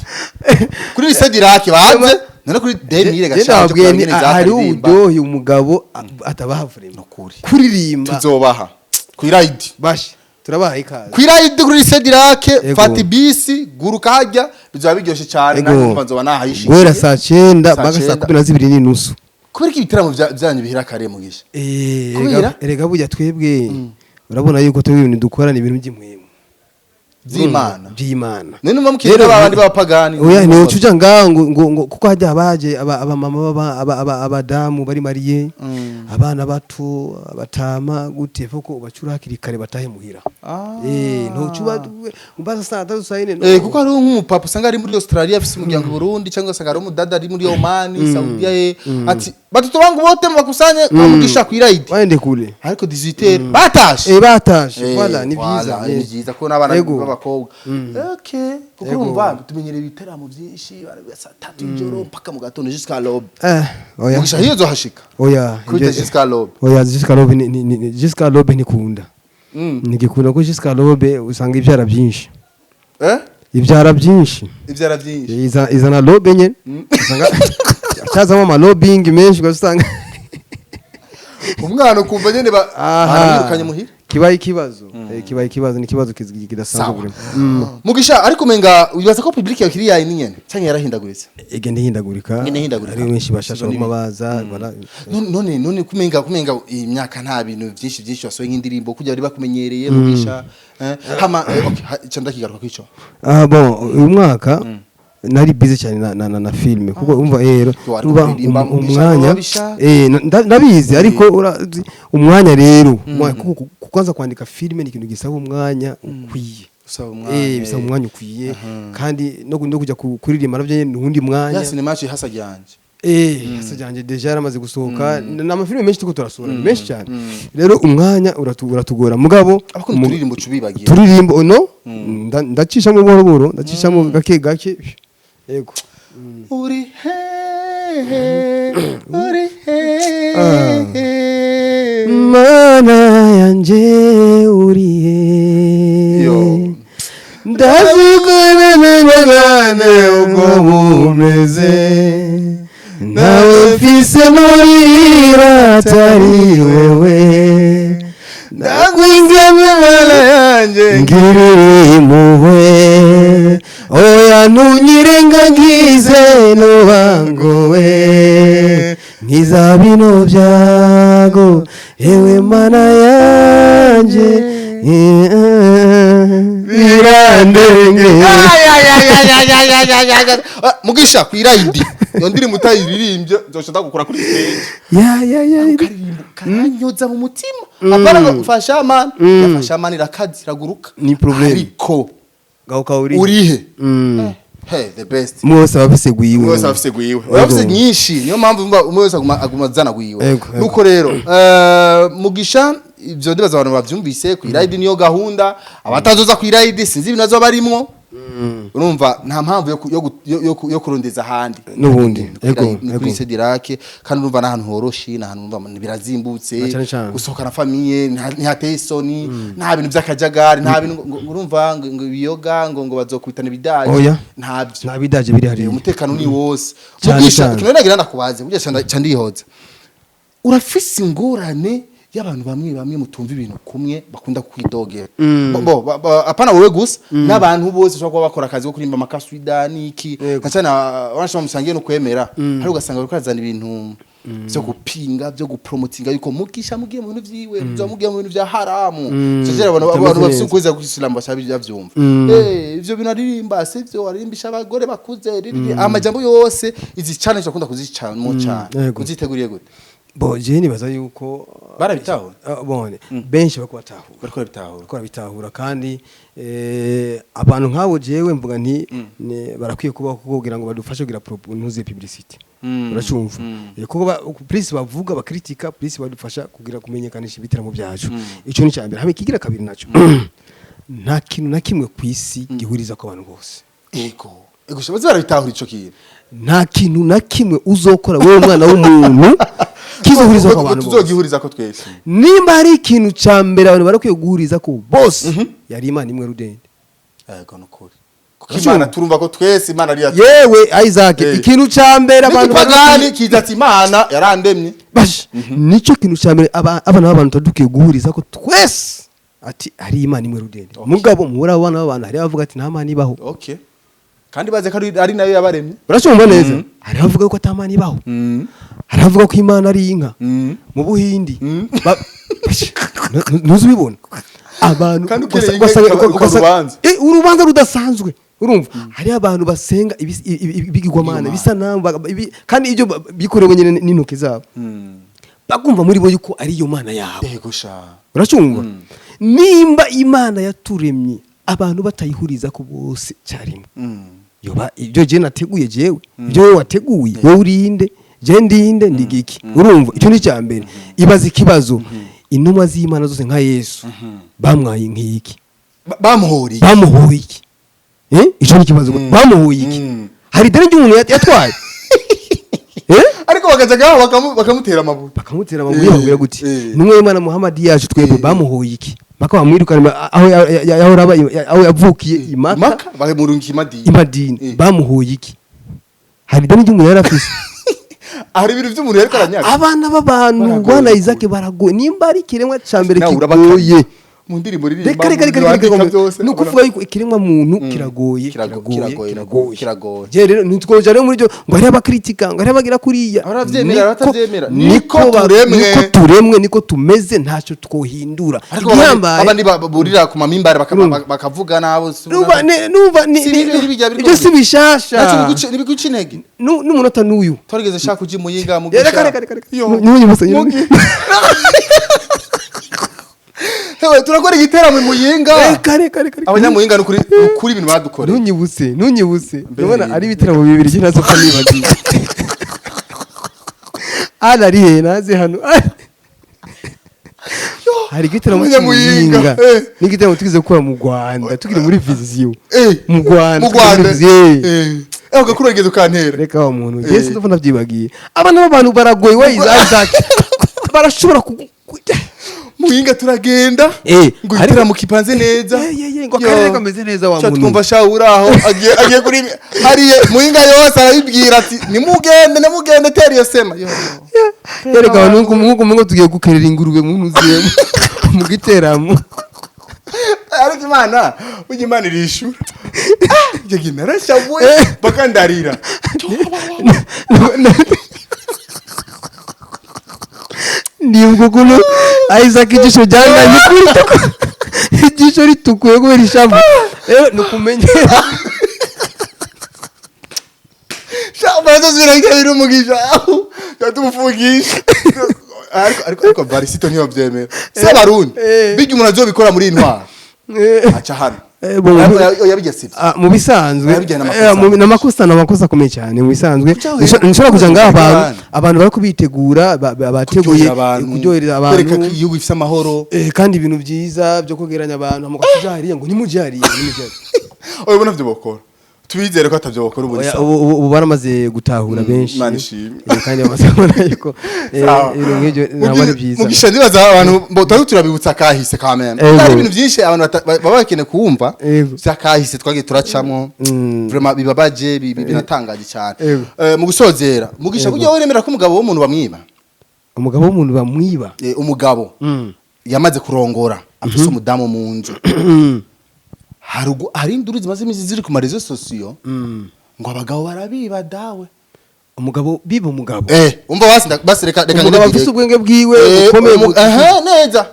kuri lycée du Lac baze none kuri 2000 Je gashaka. ndababwiye ni hariho uburyohe umugabo atabaha vraiment. Nukuri. Kuririmba. Tuzobaha ku irayidi. Bashi turabaha ikaze. Ku irayidi kuri lycée du Lac. Yego. Fata bisi, guruka hajya, bizaba biryoshye cyane. Yego. Nanjye umva nzoba nahayishikiye. Guhera saa 9 Saa mpaka saa cenda. 12:30. Kubera ko ibitaramo byanyu bihera kare, mugisha. Kubera? Erega burya twebwe urabona yuko twebwe ibintu dukora ni ibintu by'impwemu. By'Imana. By'Imana. None numva mukiri babandi b'abapagani. Oya, ni ucuja ngaho ngo kuko hajya abaje abamama abadamu bari mariye, abana bato, abatama gute, foko ubacura hakiri kare batahe muhira. Ntucuba umbaza saa 3, saa 4, no. Kuko hariho nk'umupapa usanga ari muri Australia afise umuryango i Burundi, cyangwa usanga hari umudada ari muri Oman, Saudiya, ati batoto bangu bote mubakusanye kwa mugisha ku irayidi. Waende kule. Ariko 18 batashe. Batashe. Voilà, ni Voilà, byiza. Ni byiza ko n'abana Yego. b'abakobwa, okay, kuko Yego. urumva tumenyereye ibiteramo byinshi saa 3 y'ijoro mpaka mu gatondo, jusqu'à l'aube. Oya. Mugisha hiyo zohashika. Oya. Kubita jusqu'à l'aube. Oya, jusqu'à l'aube jusqu'à l'aube ntikunda. Ntigikunda ko jusqu'à l'aube usanga ibyara byinshi. Eh. Ibyara byinshi. Ibyara byinshi. Izana l'aube nyene, usanga cyazamo ama lobbying menshi, ugasanga Umwana ukumva nyene baramwirukanye muhira. Kibaye ikibazo. Kibaye ikibazo, ni ikibazo kidasanzwe Sawa. burimo. Mugisha, ariko umenga wibaza ko public yakiri yayi ni nyene canke yarahindaguritse? Igenda ihindagurika. Igenda ihindagurika. Ari benshi bashasha baguma baza None kumenga iyi myaka nta bintu byinshi byinshi wasohoye nk'indirimbo kujya bari bakumenyereye, Mugisha, hama okay, ico ndakigaruka kwico. Ah bon, uyu mwaka nari busy cyane na film, kuko umva rero Wari uba kuririmba, Mugisha, umwanya wabishaka. Ndabizi, ariko umwanya rero kuko kwanza kwandika film ni ikintu gisaba umwanya ukwiye. Usaba umwanya. Bisaba umwanya ukwiye, kandi no kujya kuririmba navyo nyene ni uwundi mwanya. Ya sinema yacu hasa ryanje. Hasa ryanje déjà yaramaze gusohoka, ni amafilime menshi turiko turasohora, ni menshi cyane. Rero umwanya uratugora, mugabo Abakunda uturirimbo cubibagira. Turirimbo no ndacishamo buhoro buhoro, ndacishamo gake gake, yego. Uri hehe, uri hehe? Mana yanje, urihe? Yo. Ndazi uko bumeze, nawe mfise murira atari wewe. Ndakwinginze Mana yanje, ngirira impuhwe, oya ntunyirengagize nubangowe, nkiza bino byago, ewe Mana yanje, birandenge. Mugisha, kwirayidi iyo ndirimbo utayiririmbye nzoca ndagukura kuri stage. Ya ya ya. Karirimbo karanyoza mu mutima, apana ngo mfasha man, yafasha man, irakazi iraguruka. Ni problem. Ariko gahuka uri urihe? Hey, the best. Umwe wese aba afise gwiwe. Umwe wese afise gwiwe, afise nyinshi, niyo mpamvu umwe wese aguma azana gwiwe. Ego. Nuko rero Mugisha, ivyo ndibaza abantu bavyumvise ku irayidi, niyo gahunda. Abatazoza ku irayidi sinzi ibintu bazoba barimwo. Urumva nta mpamvu yo kurondeza ahandi. N'ubundi, Ni kuri ego, ni kuri ego. Sedirake, kandi urumva n'ahantu horoshe, n'ahantu urumva birazimbutse. Na cane cane. Gusohokana famille ntihateye isoni, nta bintu by'akajagari, nta bintu ngo urumva ngo ibiyoga, ngo bazokubitana ibidaje. Oya. Ntabyo. Nta bidaje biri hariya. Umutekano ni wose. Cyane, Mugisha, cyane. ikintu nagira ndakubaze burya ca ndihoza, urafise ingorane y'abantu bamwe bamwe mutumva ibintu kumwe bakunda kwidogera. Bo, apana wowe gusa, n'abantu bose ushobora kuba bakora akazi ko kurimba amakaswida n'iki. Yego. Nka cyane abanshi musangiye no kwemera, hari ugasanga bariko barazana ibintu byo gupinga, byo gupromotinga yuko Mugisha mugiye mu bintu vyiwe, muzoba mugiye mu bintu vya haramu. Cyo abantu Bitameze abantu bafise neza. ukwezi kw'Isilamu bashaka bavyumva. Ivyo bintu aririmba sivyo, aririmbisha abagore bakuze, ririri amajambo yose. Izi challenge akunda kuzicamo cyane. Yego. Uziteguriye gute? Bo je nibaza yuko Barabitahura? Bon, benshi bako batahura. Bariko barabitahura. Bariko barabitahura, kandi abantu nk'abo jewe mvuga nti barakwiye kubaho kugira ngo badufashe kugira ntuze publicity. Uracumva? Kuko plus bavuga bakritika, plus badufasha kugira kumenyekanisha ibitaramo byacu. Ico ni cyambere. Hamwe kigira kabiri naco, nta kintu na kimwe ku isi gihuriza ku bantu bose. Ego, shabazi barabitahura ico kintu. Nta kintu na kimwe uzokora wewe mwana w'umuntu kizohuriza ku bantu bose. Tuzogihuriza ko twese. Nimba hari ikintu ca mbere abantu barakwiye guhuriza ko bose, yari Imana imwe rudende. Ego, nukuri, kuko Imana turumva ko twese Imana ari yacu. Yewe Isaac, ikintu ca mbere abantu n'igipagani kiza ati Imana yarandemye. Bash, nicyo kintu ca mbere abana b'abantu dukwiye guhuriza ko twese, ati hari Imana imwe rudende. Mugabo muri abo bana b'abantu hari abavuga ati nta Mana ibaho. Okay, kandi baze ko ari nayo yabaremye. Uracumva neza? Hari abavuga ko ata Mana ibaho, hari abavuga ko Imana ari inka mu Buhindi. Bash, ntuzubibona abantu Kandi ukereye inka ikaba urubanza. Urubanza rudasanzwe. Urumva hari abantu basenga ibigirwamana bisa nabi, kandi ibyo bikorewe nyine n'intoki zabo, bakumva muri bo yuko ari yo Mana yabo. Ego sha. Uracumva? Nimba Imana yaturemye abantu batayihuriza ku bose cyarimwe, yoba ibyo je nateguye, jewe ibyo wowe wateguye, wowe urinde, je ndinde, ndigiki? Urumva icyo ni icya mbere. Ibaza ikibazo, intumwa z'Imana zose nka Yesu bamwaye nk'iki? Bamuhoriye. Bamuhoye iki? Icyo ni ikibazo, bamuhoye iki? Hari ideni ry'umuntu yatwaye? Ariko bakaja ngaho bakamutera amabuye. Bakamutera amabuye, bakubwira gute? Intumwa y'Imana Muhammad yacu twebwe, bamuhoye iki? Maka bamwirukana aho yahora aba, aho yavukiye i Maka. Maka bakamurungika imadini. Imadini. Bamuhoye iki? Hari ideni ry'umuntu yari afise? Hari ibintu by'umuntu yariko aranyaga. Abana b'abantu, Baragoye. bwana Isaac, baragoye. Nimba ari ikiremwa ca mbere Nawe kigoye. Mu ndirimbo uririmba, Reka, reka, mu reka, bintu reka, wandika reka, byose, ni ukuvuga yuko ikiremwa muntu kiragoye. Kiragoye, kiragoye. kiragoye, Kiragoye. kiragoye. Je rero ntitwoja rero muri byo ngo hariho abakritika, ngo hariho abagira kuriya. Abaravyemera, abatavyemera. Niko Niko turemwe. Niko turemwe, niko tumeze, ntacyo twohindura. Ariko Igihambaye abandi burira ku mamimbari bakavuga nabo numva numva Si bijya biriko ibyo si bishasha. Ntacyo ntibiguca intege. N'umunota n'uyu. Twarigeze shaka kuja i Muyinga, Reka, Mugisha. reka, reka, reka. Yo. Ntunyibutse. Hewe, turakora igiteramo i Muyinga. Reka, reka, reka, reka. Abanyamuyinga, nukuri ibintu badukoreye. Ntunyibutse, ntunyibutse. Mbere Ndabona ari ibitaramo bibiri je ntazopfa nibagiwe. Ana ari he? Naze hano. Hari igitaramo Abanyamuyinga, cy'Imuyinga n'igitaramo tugize gukora mu Rwanda tukiri muri vision. Mu Rwanda, Mu tukiri muri Rwanda. vision. Ugakura wigeze ukantera. Reka wa muntu, je sinumva navyibagiye. Abana b'abantu baragoye we Isaac, barashobora Muyinga turagenda ngo igitaramo kipanze neza. Ngo akarere kameze neza wa Cha muntu. Twumva sha uraho agiye kuri hariye Muyinga yose, arabibwira ati nimugende, nimugende, tera iyo sema. Yo. Yereka abantu nkuko tugiye gukerera ingurube mu ntuziyemo mu giteramo. Ariko Imana, burya Imana irishura. Icyo gihe narashavuye bakandarira. Ndibuka ukuntu Isaac ijisho ryanganye ijisho ritukuye kubera ishavu. Rero ni ukumenyera. Sha baraza zibira umugisha tumufungisha, ariko Varisito ntiyobyemera, si Abarundi. Bijya umuntu azobikora muri iyi ntwaro aca hano. Yabijya sivyo. Ah, mu bisanzwe Yabijyana amakosa. N'amakosa, n'amakosa akomeye cyane mu bisanzwe. Kuki aho Nshobora kuja ngaho abantu abantu? Abantu bariko bitegura, bateguye kuryohera abantu, kuryohereza kwereka ko abantu, igihugu gifise amahoro. Kandi ibintu byiza byo kwegeranya abantu, hama ugaca uja hariya ngo nimuje hariya, nimuje hariya. Oya, ubona vyo bokora, tubizere ko atavyo bokora ubu. Oya, Sawa. ubu baramaze gutahura benshi. Imana ishimwe. Kandi bamaze kubona yuko Sawa. ibintu nk'ibyo ntabwo ari byiza. Mugisha, ndibaza abantu bo tari turabibutsa kahise ka meme. Hari ibintu byinshi abantu baba bakeneye kumva vy'akahise twagiye turacamwo. Vraiment bibabaje, binatangaje cyane. Mu gusozera, Mugisha, burya weremera ko umugabo w'umuntu bamwiba? Umugabo w'umuntu bamwiba? Umugabo yamaze kurongora, afise umudamu mu nzu, hari induru zimaze iminsi ziri ku ma réseaux sociaux ngo abagabo barabiba dawe. Umugabo biba umugabo? Umva basi, basi reka Umugabo ngende afise direct. ubwenge bwiwe bukomeye Aha, neza,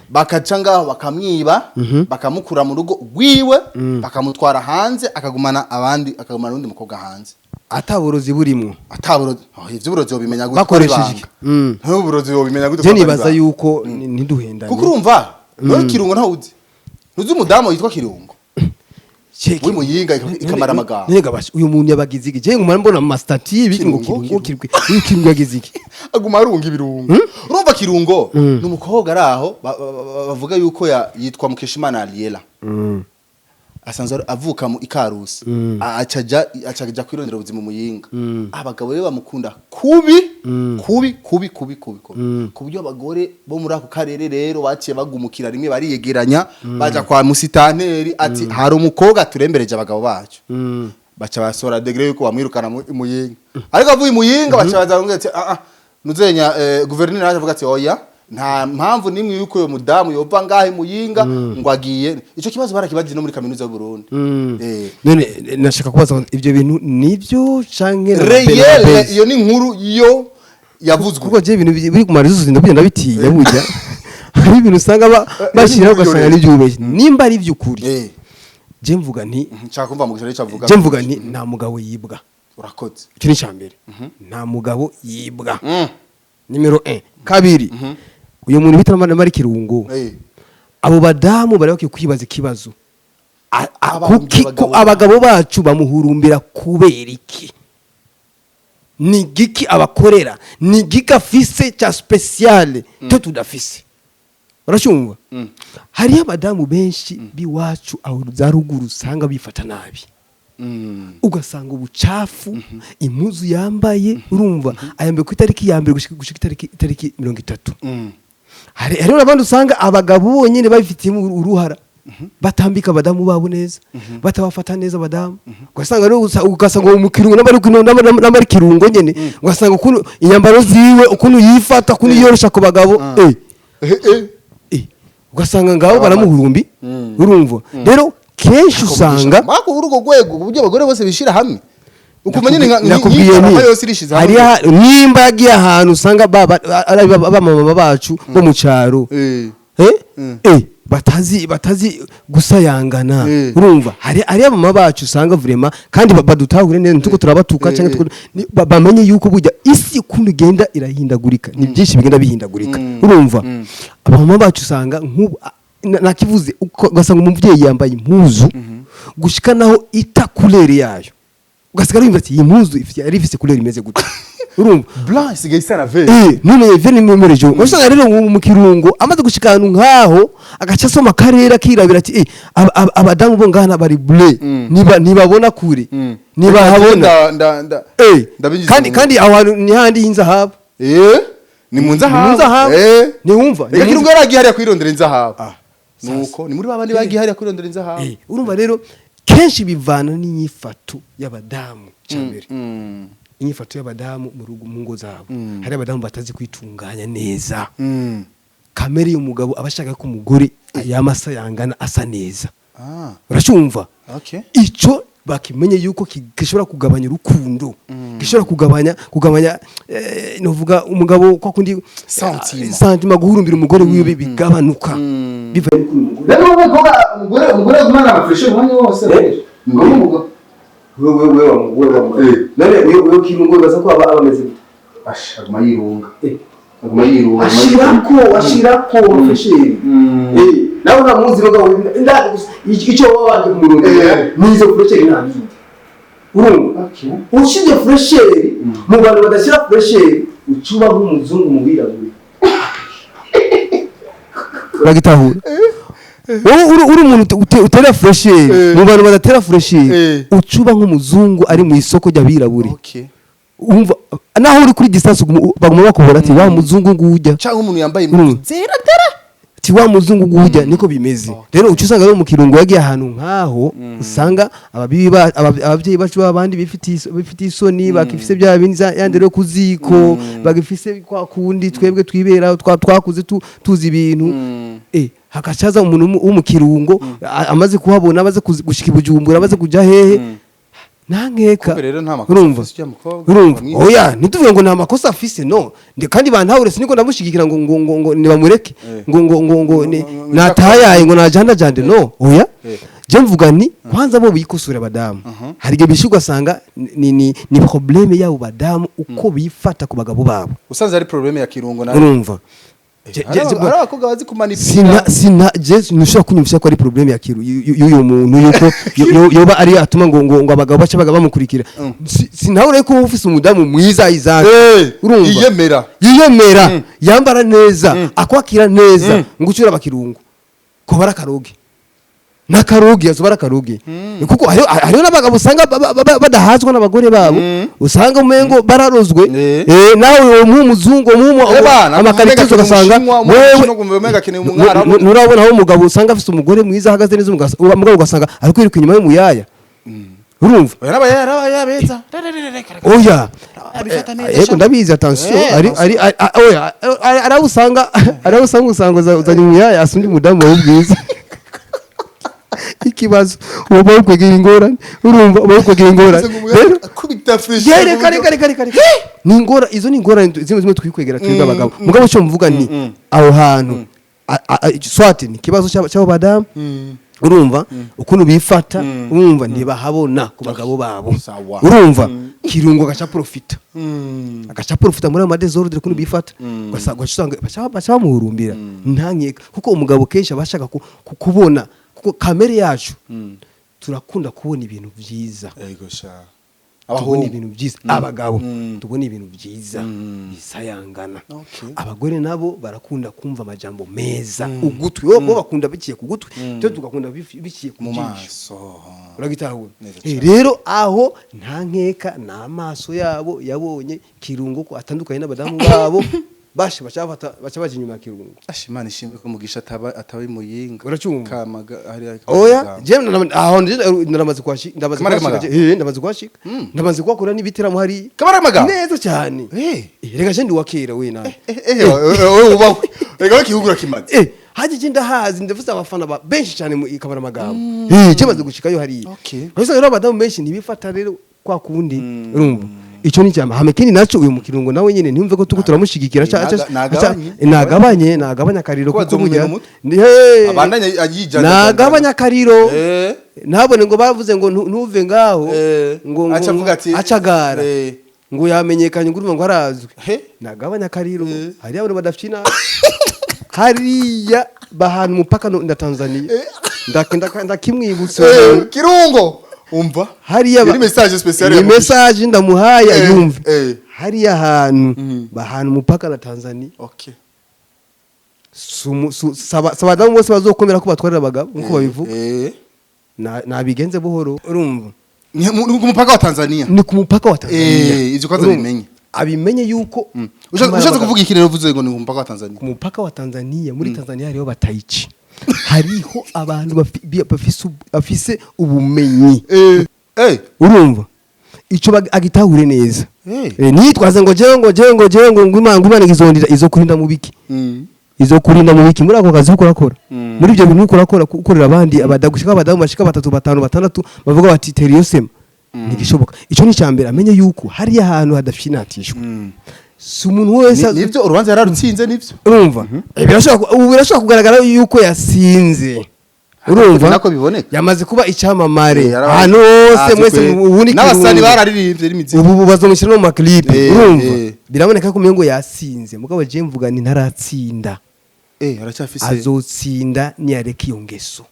bakaca ngaho bakamwiba, bakamukura mu rugo rwiwe, bakamutwara hanze, akagumana abandi, akagumana n'undi mukobwa hanze. Ataburozi burimwo? Ataburozi. Oh, ivy'uburozi wobimenya gute? Bakoresheje Ko ari iki? ibanga? Ntuburozi wobimenya gute Je ko ari nibaza ibanga? yuko ntiduhendane. Kuko urumva none Kirungo ntawuzi, ntuzi umudamu witwa Kirungo w'Imuyinga ikamara amagambo. Nega basha, uyu muntu yabagize iki? Je nguma mbona mu ma statuts ibiki ngo Kirungo, Kirungo, Kirungo, uyu Kirungo yagize iki? Aguma arunga ibirungo. Urumva Kirungo ni umukobwa ari aho bavuga yuko yitwa Mukeshimana Ariela, asanzwe avuka mu Ikarusi, acaja kwirondera ubuzima mu Muyinga. Abagabo rero bamukunda kubi kubi kubi kubi kubi kubi, ku buryo abagore bo muri ako karere rero baciye bagumukira rimwe, bariyegeranya, baja kwa musitanteri ati hari umukobwa turembereje abagabo bacu. Baca basora décret yuko bamwirukana mu Muyinga. Ariko avuye i Muyinga, baca baza bamubwira ati ah ah, nuzenya guverineri araje avuga ati oya, nta mpamvu nimwe yuko uyo mudamu yova ngahe Muyinga ngo agiye. Ico kibazo barakibaje no muri kaminuza y'u Burundi. None nashaka kubaza, ibyo bintu nibyo canke Réel, iyo ni inkuru yo yavuzwe. Kuko je ibintu biri ku ma réseaux ndabugenda bitinya, burya hari ibintu usanga bashyiraho ugasanga Iyo nibyo ubeshya. Nimba ari iby'ukuri, je mvuga nti Nshaka kumva Mugisha ico avuga. Je mvuga nti nta mugabo yibwa. Urakoze. Icyo ni icya mbere, nta mugabo yibwa, nimero 1. Kabiri, uyu muntu bita Mari Kirungo, abo badamu bari bakwiye kwibaza ikibazo. Abahurumbira Kuki ko abagabo. Abagabo bacu bamuhurumbira kubera iki? Ni giki abakorera? Ni giki afise cya spécial twe tudafise? Urashumva, hariyo abadamu benshi b'iwacu aho za ruguru usanga bifata nabi, ugasanga ubucafu, impuzu yambaye, urumva, ayambaye ku itariki ya mbere gushika itariki 30. Hariho n'abandi usanga abagabo bonyine babifitiyemo uruhara. Batambika abadamu babo neza, batabafata neza abadamu. Ugasanga rero ugasanga uwo mu kirungo n'abari kirungo nyene, ugasanga ukuntu inyambaro ziwe, ukuntu yifata, ukuntu yiyorosha ku bagabo, ugasanga ngabo baramuhurumbi. Urumva rero kenshi usanga Mako urwo rwego uburyo abagore bose bishira hamwe, ukumenya ni nka Nakubwiye ni yose irishize hamwe. Nimba yagiye ahantu usanga ari abamama bacu bo mu cyaro, batazi gusayangana. Urumva hari abamama bacu usanga vraiment, kandi badutahure neza, ntuko turabatuka cyangwa bamenye yuko burya isi ukuntu igenda irahindagurika, ni byinshi bigenda bihindagurika. Urumva abamama bacu usanga nk'ubu nakivuze, ugasanga umubyeyi yambaye impuzu gushika naho ita couleur yayo, ugasanga yumva ati iyi mpuzu yari ifise couleur imeze gute? Urumva? Blanc isigaye isa na vert. None vert ni mwerejo. Usanga rero mu kirungo amaze gushika ahantu nkaho, agaca asoma akarere, akirabira ati abadamu bo ngana bari bleu, niba ntibabona kure, nibahabona. Nda nda ndabinjiza Kandi kandi aho hantu ni handi y'inzahabu. Ni mu nzahabu. Mu nzahabu. Ntiwumva? Reka, kirungo yaragiye hariya kwirondera inzahabu, nuko ni muri babandi bagiye hariya kwirondera inzahabu. Urumva rero kenshi bivana n'inyifato y'abadamu. Cyambere, inyifato y'abadamu mu rugo, mu ngo zabo. Hari abadamu batazi kwitunganya neza. Kamere y'umugabo aba ashaka ko umugore yamasa yangana, asa neza. Uracumva? Okay. Ico bakimenye yuko gishobora kugabanya urukundo, gishobora kugabanya novuga umugabo kwa kundi Sentiment. Sentiment, guhurumbira umugore wiwe bigabanuka bivanye n'ukuntu umugore Rero umukobwa, umugore agumana amafresh umwanya wose. Ngo umugore Wewe, wewe wa none wewe kirungo baza ko aba ameze gute? Asha, aguma yirunga. Aguma yirunga. Ashirako amafresheri. Nawe uramuzi bagabo, ndani gusa icyo baba baje kumurondera ni izo fraîcheur, nta bindi. Urumva? Okay. Ushize fraîcheur mu bantu badashyira fraîcheur, ucuba nk'umuzungu mu wirabura. Uragitahura? Wowe uri umuntu utera fraîcheur mu bantu badatera fraîcheur, ucuba nk'umuzungu ari mu isoko ry'abirabure. Umva, naho uri kuri distance baguma bakubona ati wa muzungu ngujya. Cyangwa umuntu yambaye impuzu zera dera. Ati wa muzungu ngujya. Niko bimeze. Rero uca usanga rero mu kirungo yagiye ahantu nkaho, usanga ababyeyi bacu babandi bifitiye isoni, bakifise bya bindi yandi rero kuziko bagifise kwa kundi twebwe twibera twakuze tuzi ibintu. Hagacaza umuntu wo mu kirungo amaze kuhabona, amaze gushika i Bujumbura, amaze kuja hehe, ntankeka. Kumbe rero nta makosa Urumva? afise ujya mukobwa. Urumva? Mwiza. Oya, ntituvuge ngo nta makosa afise. No. Kandi bantahure, siniko ndamushigikira ngo nibamureke, ngo natayaye, ngo najandajande. No, oya. Je mvuga ni kwanza bo bikosora abadamu. Hari igihe bishyurwa, ugasanga ni problème yabo badamu, uko bifata ku bagabo babo. Usanze ari problème ya kirungo nawe. Urumva? Hari abakobwa bazi kumanipira. Sina je ntushobora kunyumvisha ko ari problème ya kiru y'uyu muntu, yuko yoba ari atuma ngo abagabo baca baga bamukurikira. Sinahure ko ufise umudamu mwiza, Isaac. Urumva? Yiyemera. Yiyemera, yambara neza, akwakira neza, ngo ucura abakirungo ko barakaroge nakaroge, azoba arakaroge, kuko hariho n'abagabo usanga badahazwa n'abagore babo, usanga umengo bararozwe. Nawe uwo muhumuzungu, uwo Bana, amakaritizo, ugasanga wewe wewe akeneye umwarabu. Nturabona aho umugabo usanga afise umugore mwiza ahagaze neza, umugabo ugasanga ari kwiruka inyuma y'umuyaya? Urumva? Oya, n'aba yabeza. Oya. Abifata neza, Yego. sha. Ndabizi, attention. Ari oya, ari aho usanga uzanye umuyaya asundi umudamu wawe bwiza. Ikibazo uba uri kugira ingorane. Urumva, uba uri kugira ingorane rero. Akubita fresh. Ye, reka, reka, reka, reka, reka, ni ingora izo, ni ingorane zimwe twikwegera twebwe abagabo. Mugabo cyo mvuga ni aho hantu soit ni ikibazo cy'abo badamu. Urumva ukuntu bifata? Urumva, ntibahabona ku bagabo babo. Sawa. Urumva, kirungo agaca profita, agaca profita muri ayo ma désordre, ukuntu bifata, ugasanga baca bamuhurumbira. Nta nkeka, kuko umugabo kenshi aba ashaka kubona, kuko kamere yacu turakunda kubona ibintu byiza. Ego sha. Tubona Abahungu. ibintu byiza, abagabo tubona ibintu byiza bisayangana. Abagore nabo barakunda kumva amajambo meza ugutwi, bo bakunda biciye ku gutwi, twe tugakunda biciye ku Mu jisho. maso. Uragitahura? Neza. Rero aho nta nkeka, ni amaso yabo yabonye kirungo ko atandukanye n'abadamu babo. Bashe bacafata, baca baja inyuma ya Kirungo. Asha, Imana ishimwe ko Mugisha ataba imuyinga. Uracyumva? Kamaga hari. Oya, je aho ndamaze kuhashika, ndamaze Kamara kuhashika. Magambo. Ndamaze kuhashika, ndamaze kuhakora n'ibiteramo hari. Kamara Magambo? Neza cyane. Rega je ndi wa kera we nawe. Wewe ubaho, rega we igihugu urakimaze. Haje je ndahazi, ndafise abafana benshi cyane mu Kamara Magambo. Je maze gushikayo hariya. Gusa rero abadamu benshi ntibifata rero kwa kundi, urumva ico ni cyama. Hame kindi naco, uyu mu Kirungo nawe nyene ntiyumve ko tuko turamushigikira. Nagabanye. Nagabanye akariro. Ko Kuko bazomumena burya umutwe. Hey. Abandanye ayijanja. Nagabanya akariro. Ntabone ngo bavuze ngo ntuve ngaho. Ngo Aca avuga ati acagara ngo yamenyekanye, ngo urumva ngo arazwi. He? Nagabanya akariro. Hariya abantu badafyina hariya bahana umupaka na Tanzania. Ndakimwibutsa. Kirungo, umva. Hariya Ni message spéciale ni ya Mugisha. message ndamuhaye, ayumve. Hariya hantu bahana umupaka na Tanzania. Saba abadamu bose bazokomera ko batwarira abagabo nkuko babivuga. Nabigenze buhoro, urumva. Ni ku mupaka wa Tanzania. Ni ku mupaka wa Tanzania. Ivyo kwanza Urumva? bimenye. Abimenye yuko Ushatse kuvuga iki rero uvuze ngo ni ku mupaka wa Tanzania? Ku mupaka wa Tanzania, muri Tanzania hariho batayici, hariho abantu bafise ubumenyi. Urumva ico agitahure neza. Nitwaze ngo jewe ngo jewe ngo jewe ngo ngo Imana izondira, izokurinda mu biki? Izokurinda mu biki muri ako kazi uko urakora? Muri ibyo bintu uko urakora, ukorera abandi abadagushika, abadamu bashika batatu, batanu, batandatu, bavuga bati tera iyo sema, ntigishoboka. Ico ni icambere, amenye yuko hariya ahantu hadafyinatishwa, si umuntu wese. Nivyo, urubanza yararutsinze, nivyo. Urumva, ubu birashobora kugaragara yuko yasinze, urumva. Nako biboneka. Yamaze kuba icyamamare ahantu hose. Mwese ubu ni n'abasani Kirungo. Bararirimbye n'imiziki. Ubu bazomushyira no mu maklipe. Urumva, biraboneka ko umengo yasinze, mugabo je mvuga ni ntaratsinda. Aracyafise. Azotsinda niyareka iyo ngeso,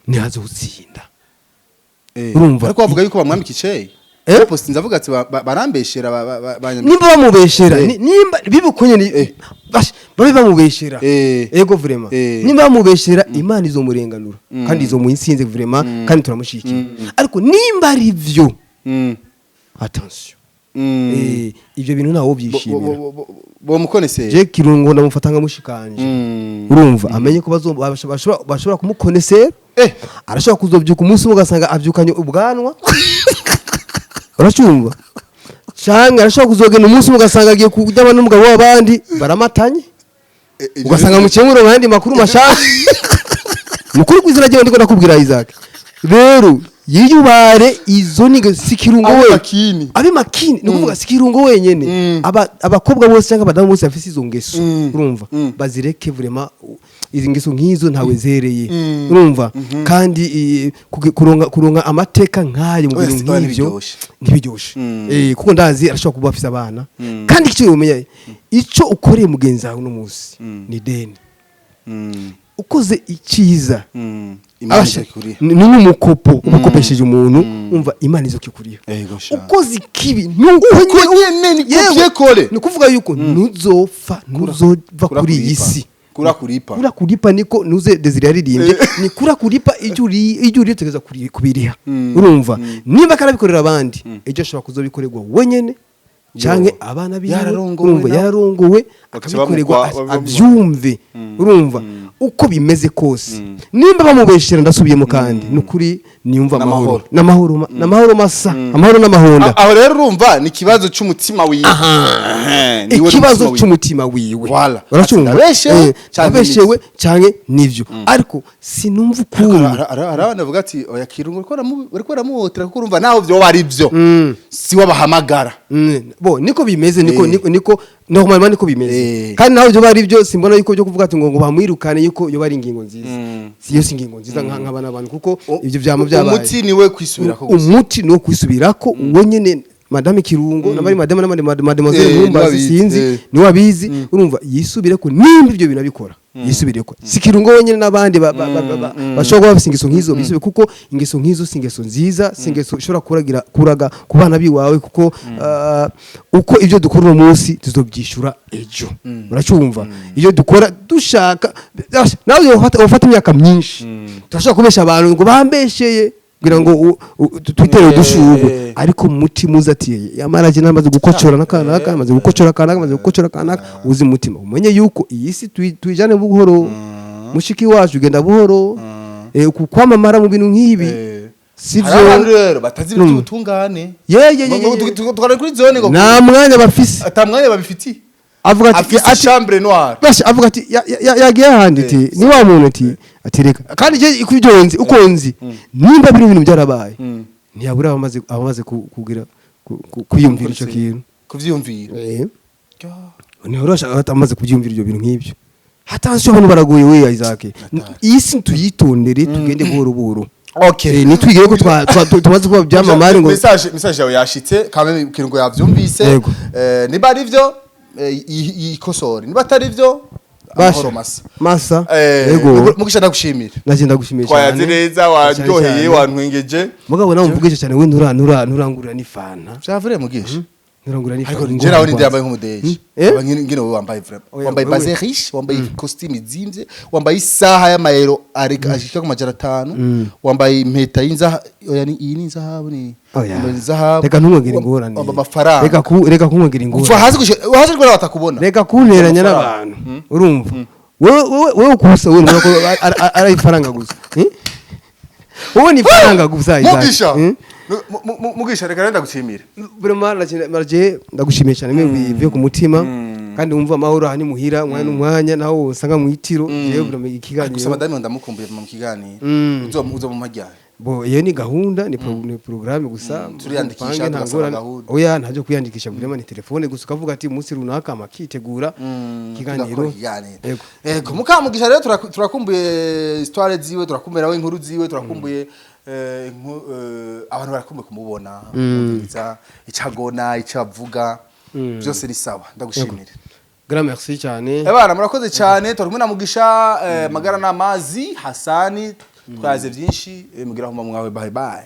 ntihazotsinda. Urumva? Ariko bavuga yuko bamwambika iceye. Postinze avuga ati barambeshera banyambika. Nimba bamubeshera, nimba bibukonye ni babe bamubeshera. Ego, vraiment. Nimba bamubeshera, Imana izomurenganura kandi izomuha intsinzi, vraiment, kandi turamushikiye. Ariko nimba ari byo, attention. Ibyo bintu ntawo byishimira. Bomukonesera. Je Kirungo ndamufata nka mushikanje. Urumva, amenye ko bashobora kumukonesera. Arashobora kuzobyuka umunsi umwe ugasanga abyukanye ubwanwa, uracyumva? Canke arashobora kuzogenda umunsi umwe ugasanga agiye kuryama n'umugabo w'abandi baramatanye, ugasanga mukemura ayandi makuru mashasha. Mukuru kwizina ryawe ndiko ndakubwira Isaac. Rero yiyubare, izo ni si Kirungo Abe we makini. Abe makini, ni ukuvuga si Kirungo wenyene. Abakobwa bose cyangwa abadamu bose bafise izo ngeso, urumva, bazireke vraiment. Izi ngeso nk'izo ntawe zereye, urumva. Kandi kuronka amateka nk'ayo mu Oya, bintu si- oya, nk'ivyo ntibiryoshe. ntibiryoshe. Kuko ndazi arashobora kuba afise abana. Kandi icyo yomenya, ico ukoreye mugenzi wawe uno munsi ni deni. Ukoze icyiza, Imana Abasha- izokuriha. ni nk'umukopo uba ukopesheje umuntu, umva, Imana izokikuriha. Ego sha. Ukoze ikibi nuko Uko nyene ni Yewe, copier-coller. ni ukuvuga yuko ntuzopfa, ntuzova Kura kuri iyi kuripa. si. Kura kuripa. Kura kuripa, niko nuze Desire yaririmbye, ni kura kuripa. Icyo uri utegereza kubiriha. Urumva, nimba karabikorera abandi, ejo ashobora kuzobikorerwa wenyene canke abana biwe. Yararongowe Urumva, nawe. yararongowe, Bakaca akabikorerwa, abyumve. Urumva, uko bimeze kose, nimba bamubeshera, ndasubiyemo kandi, ni ukuri niyumva amahoro. N'amahoro. N'amahoro, n'amahoro masa, amahoro n'amahonda. Aho rero urumva ni ikibazo c'umutima wiwe. Niwe Ikibazo n'umutima wiwe. c'umutima wiwe. Voilà. Uracumva? Ati, ndabeshewe canke Ndabeshewe canke nivyo, ariko sinumva ukuntu Hari abana bavuga ati oya Kirungo, bariko baramuhotera, kuko urumva naho vyoba ari byo si we bahamagara. Bo niko bimeze, niko niko normalement niko bimeze. Kandi naho byo bari byo, simbona yuko byo kuvuga ati ngo bamwirukane yuko yo bari ingingo nziza. Si yo, si ingingo nziza nk'abana abantu, kuko ibyo byama byabaye. Umuti niwe kwisubirako gusa. Umuti ni wo kwisubirako uwo nyene madame Kirungo n'abari madame n'abandi mademoiselle Ntumbazi, niwe abizi, sinzi, niwe abizi. Urumva, yisubireko nimba ibyo bintu abikora, yisubireko. Si Kirungo wenyene, n'abandi bashobora kuba bafise ingeso nk'izo, bisubire, kuko ingeso nk'izo si ingeso nziza, si ingeso ushobora kuragira kuraga ku bana biwawe, kuko uko ibyo dukora uno munsi tuzobyishura ejo, uracyumva? Iyo dukora dushaka nawe wofata imyaka myinshi, turashobora kubesha abantu ngo bambesheye. Kugira ngo twitere udushurwe, ariko mu mutima uzi ati: "Yamara je namaze gukocora n'akanaka, namaze gukocora kanaka, namaze gukocora kanaka." Uzi mutima, umenye yuko iyi si tuyijane buhoro, mushiki wacu, genda buhoro. Ku kwamamara mu bintu nk'ibi sivyo. Hari abantu rero batazi ibintu by'ubutungane. Ye ye ye ye, ye. Tukari kuri zone ngo Nta mwanya bafise. Ata mwanya babifitiye. Avuga ati Afise ati chambre noire. Basha, avuga ati yagiye ahandi, ati ni wa muntu, ati reka. Kandi je ibyo nzi, uko nzi, nimba bino bintu byarabaye, ntiyabura abamaze kugira kwiyumvira ico kintu. Kuvyiyumvira. Ntihora amaze kubyiyumvira ibyo bintu nk'ibyo. Attention, abantu baragoye we Isaac. Iyi si tuyitondere, tugende buhoro buhoro. Nitwigire ko tumaze kuba byamamare ngo Message yawe yashitse kame, kirungo yavyumvise. Yego. Niba ari byo, yikosore, niba atari byo, amahoro masa. Masa. Yego. Mugisha, ndagushimira. Naje ndagushimiye Twayaze cyane. neza, Cyane waryoheye, cyane. wantwengeje. Mugabo nawe mvugisha cyane we, nturangurira n'ifanta. Vyavure, Mugisha. Nturangurira n'ifanta. Ariko nje nawe ninde yambaye nk'umudeje? Eh? Aba ngine wowe wambaye vraiment. Oya, Wambaye wewe. bazin riche, wambaye costume izimvye, wambaye isaha y'amayero areka ashika ku 500, wambaye impeta y'inzaha, oya, ni iyi ni inzahabu, ni Oya. wambaye inzahabu. Reka ntumwongere ingorane. Wambaye amafaranga. Reka kumwongera Kuva ingorane. hasi gushika hasi rwose batakubona. Reka kunteranya Amafaranga. n'abantu. Urumva wewe kusa wewe ubona ko ari ifaranga gusa. Eh? Wowe ni ifaranga gusa, Isaac. Mugisha. Eh? Mugisha, reka rero ndagushimira. Vraiment naraje ndagushimiye cyane bivuye ku mutima, kandi wumva amahoro aha ni muhira, umwanya n'umwanya naho usanga mu itiro jewe vraiment ikiganiro. Gusa madame ndamukumbuye mu kiganiro. Uzo mu majyane. Bo iyo ni gahunda, ni programme gusa. Turiyandikisha, Mupange, nta tugasaba ngorane. gahunda. Oya, ntabyo kwiyandikisha, vraiment ni telefone gusa, ukavuga ati umunsi runaka amakitegura ikiganiro. Tugakora ikiganiro. Yego. Yego, Mukamugisha rero turakumbuye histoire ziwe, turakumbuye nawe inkuru ziwe, turakumbuye abantu barakumbuye kumubona, kumviriza icyo agona, icyo avuga, byose ni sawa. Ndagushimira. Grand merci cyane. Abana murakoze cyane, turi kumwe na Mugisha, magara n'amazi Hasani, twaze byinshi, mugira aho mwawe. Bye bye.